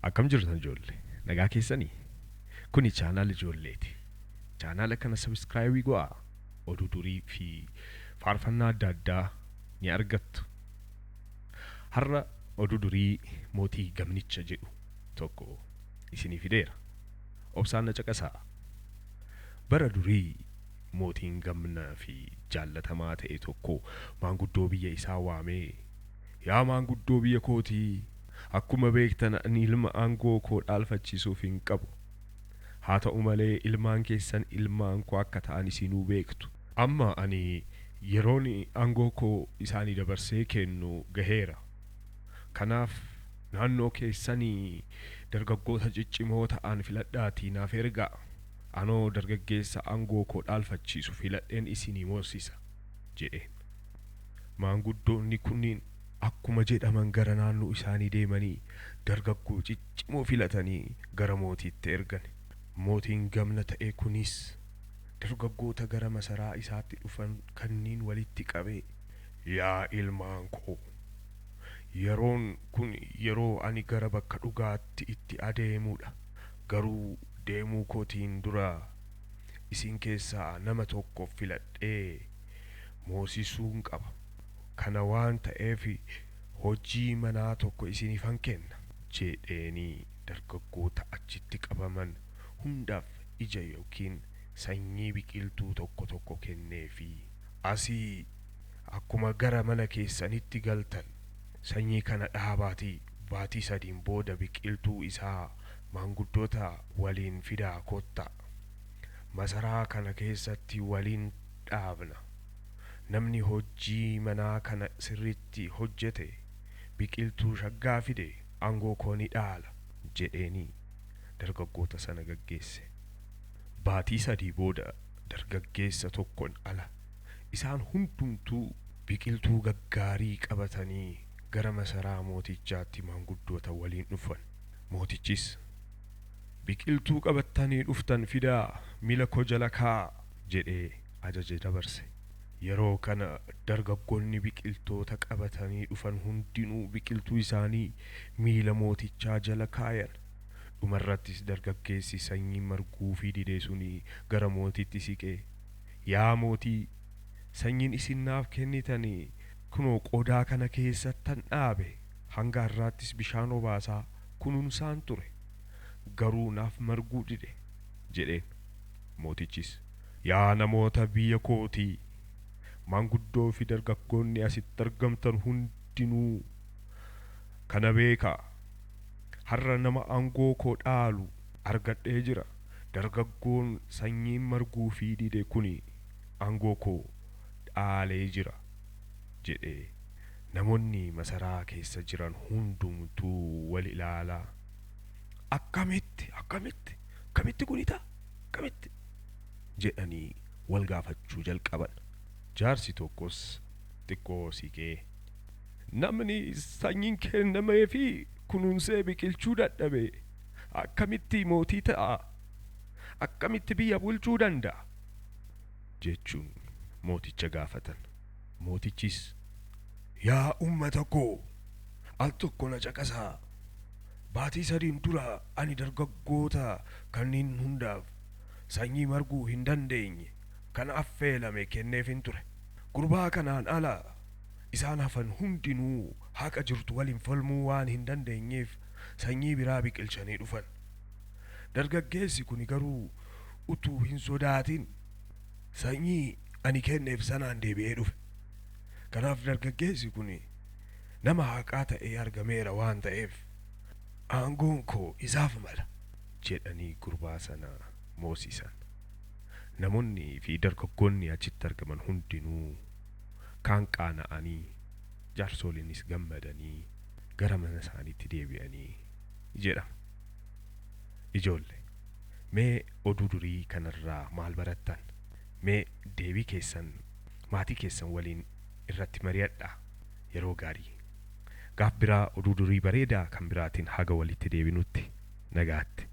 Akkam jirtan ijoollee? Nagaa keessanii? Kuni chaanaala ijoolleeti. Chaanaala kana sabiskiraayibii go'aa. Oduu durii fi faarfannaa adda addaa ni argattu. Har'a oduu durii mootii gamnicha jedhu tokko isinii fideera. Obsaan na caqasaa. Bara durii mootiin gamnaa fi jaallatamaa ta'e tokko maanguddoo biyya isaa waamee, "Yaa maanguddoo biyya kootii, akkuma beektan ani ilma aangoo koo dhaalfachiisuuf hin qabu. Haa ta'u malee ilmaan keessan ilmaan koo akka ta'an isinuu beektu. Amma ani yeroon aangoo koo isaanii dabarsee kennu gaheera. Kanaaf naannoo keessanii dargaggoota ciccimoo ta'an filadhaatii naaf ergaa. Anoo dargaggeessa aangoo koo dhaalfachiisu filadheen isinii moosisa," jedheen. Maanguddoonni kunniin akkuma jedhaman gara naannoo isaanii deemanii dargaggoo ciccimoo filatanii gara mootiitti ergan. Mootiin gamna ta'e kunis dargaggoota gara masaraa isaatti dhufan kanneen walitti qabee, "Yaa ilmaan koo, yeroon kun yeroo ani gara bakka dhugaatti itti adeemudha. Garuu deemuu kootiin dura isin keessaa nama tokko filadhee moosisuun qaba. Kana waan ta'eef hojii manaa tokko isiniifan kenna," jedheenii dargaggoota achitti qabaman hundaaf ija yookiin sanyii biqiltuu tokko tokko kenneefi, "Asii akkuma gara mana keessanitti galtan sanyii kana dhaabaatii baatii sadiin booda biqiltuu isaa maanguddoota waliin fidaa kottaa. Masaraa kana keessatti waliin dhaabna. Namni hojii manaa kana sirriitti hojjete biqiltuu shaggaa fide aangoo koo ni dhaala," jedheenii dargaggoota sana gaggeesse. Baatii sadii booda dargaggeessa tokkoon ala isaan hundumtuu biqiltuu gaggaarii qabatanii gara masaraa mootichaatti maanguddoota waliin dhufan. Mootichis, "Biqiltuu qabattanii dhuftan fidaa miila koo jala kaa'a," jedhee ajaja dabarse. Yeroo kana dargaggoonni biqiltoota qabatanii dhufan hundinuu biqiltuu isaanii miila mootichaa jala kaayan. Dhumarrattis dargaggeessi sanyii marguufii dide suni gara mootiitti siqee, "Yaa mootii, sanyiin isin naaf kennitanii kunoo qodaa kana keessattan dhaabe, hanga har'aattis bishaan obaasaa kunuunsaan ture. Garuu naaf marguu dide," jedheen. Mootichis, "Yaa namoota biyya kootii, maanguddoo fi dargaggoonni asitti argamtan hundinuu kana beekaa. Har'a nama aangoo koo dhaalu argadhee jira. Dargaggoon sanyiin marguufii dide kuni aangoo koo dhaalee jira," jedhee. Namoonni masaraa keessa jiran hundumtuu wal ilaalaa, "Akkamitti, akkamitti, akkamitti kuni ta'a? Akkamitti?" jedhanii wal gaafachuu jalqaban. Jaarsi tokkos xiqqoo siqee, "Namni sanyiin kennamee fi kunuunsee biqilchuu dadhabe akkamitti mootii ta'a? Akkamitti biyya bulchuu danda'a?" jechuun mooticha gaafatan. Mootichis, "Yaa uummata koo, al tokko na caqasaa. Baatii sadiin dura ani dargaggoota kanneen hundaaf sanyii marguu hin dandeenye kan affeelame kenneefin ture. Gurbaa kanaan ala isaan hafan hundinuu haqa jirtu waliin falmuu waan hin dandeenyeef sanyii biraa biqilchanii dhufan. Dargaggeessi kun garuu utuu hin sodaatin sanyii ani kenneef sanaan deebi'ee dhufe. Kanaaf dargaggeessi kun nama haqaa ta'ee argameera waan ta'eef aangoon koo isaaf mala," jedhanii gurbaa sana moosisan. Namoonni fi dargaggoonni achitti argaman hundinuu kaan qaana'anii, jaarsoliinis gammadanii gara mana isaaniitti deebi'anii jedhama. Ijoollee, mee oduu durii kanarraa maal barattan? Mee deebii keessan maatii keessan waliin irratti mari'adhaa. Yeroo gaarii. Gaaf biraa oduu durii bareedaa kan biraatiin haga walitti deebinutti nagaatti.